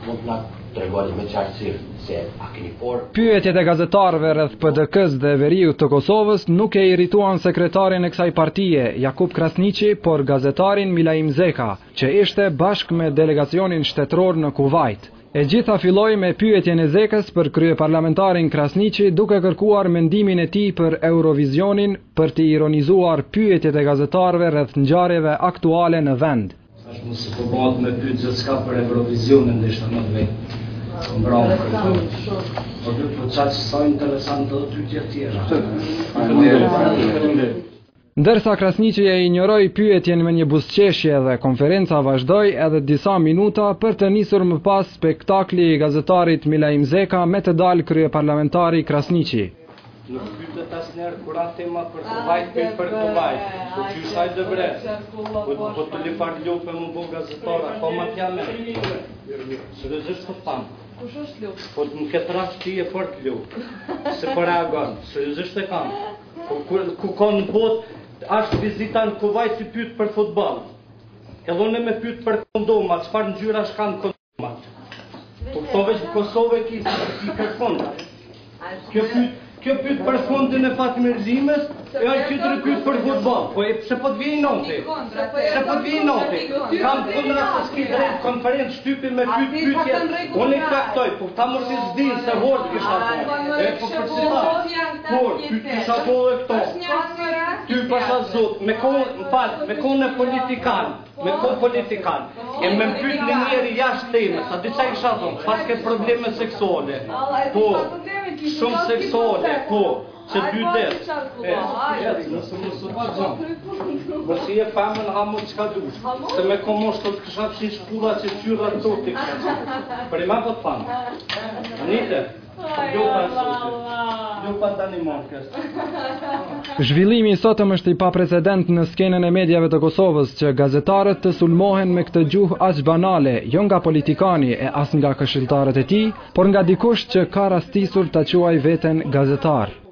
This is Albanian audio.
mund të na tregoni me qartësisht se a keni por Pyetjet e gazetarëve rreth PDK-së dhe Veriut të Kosovës nuk e irrituan sekretarin e kësaj partie, Jakup Krasniqi, por gazetarin Milaim Zeka, që ishte bashkë me delegacionin shtetëror në Kuvajt. E gjitha filloi me pyetjen e Zekës për kryeparlamentarin Krasniqi duke kërkuar mendimin e tij për Eurovizionin për të ironizuar pyetjet e gazetarëve rreth ngjarjeve aktuale në vend. Tash mos po bëhet me pyet gjithçka për Eurovizionin ndoshta më të vetë. Po mbrëm këtu. Po dy po çaq sa interesant edhe pyetje tjera. Faleminderit. Faleminderit. Ndërsa Krasniqi e injoroi pyetjen me një buzëqeshje dhe konferenca vazhdoi edhe disa minuta për të nisur më pas spektakli i gazetarit Milaim Zeka me të dalë kryeparlamentari Krasniqi. Nuk pyetet asnjëherë kur a tema për Kuvajt, pyet për Kuvajt. Po qysh hajde bre? Po po të li farë lupe më bo gazetara, po ma t'ja me. Seriozisht po tham. Kush është lupë? Po në këtë rast ti je fort lupë. Se po reagon, seriozisht e kam. Po ku, ku ka në botë, ashtë vizita në Kuvajt si pyet për futboll. Edhe unë me pyet për kondoma, çfarë ngjyrash kanë kondomat? Po këto veç në Kosovë e ki, si kërkon. Kjo pyet, kjo pyet për fundin e Fatmir Limës, e ai tjetri pyet për futboll. Po e pse po të vjen inati? Pse po të vjen inati? Kam kundra se s'ki drejt konferencë shtypi me pyet pyetje. Unë i caktoj, po ta mos i s'din se hort kisha po. E po për si ta? Por, pyet kisha po edhe këto. Ty pasha zot, me kon, më fal, me kon e politikan, me kon politikan. E me më pyet një njeri jashtë temës, a di çka kisha thonë, paske probleme seksuale. Po, shumë seksuale, po. Se dy det. E, nëse mos u pa gjë. Mos i je femën ha mu çka dush. Se me komosh të kisha fshi shpulla që qyra të të kisha. Për i ma po të thamë. Anite, lupa e sotit. Lupa Danimarkës. Zhvillimi i sotëm është i paprecedent në skenën e mediave të Kosovës, që gazetarët të sulmohen me këtë gjuhë aq banale, jo nga politikani e as nga këshilltarët e tij, por nga dikush që ka rastisur ta quajë veten gazetar.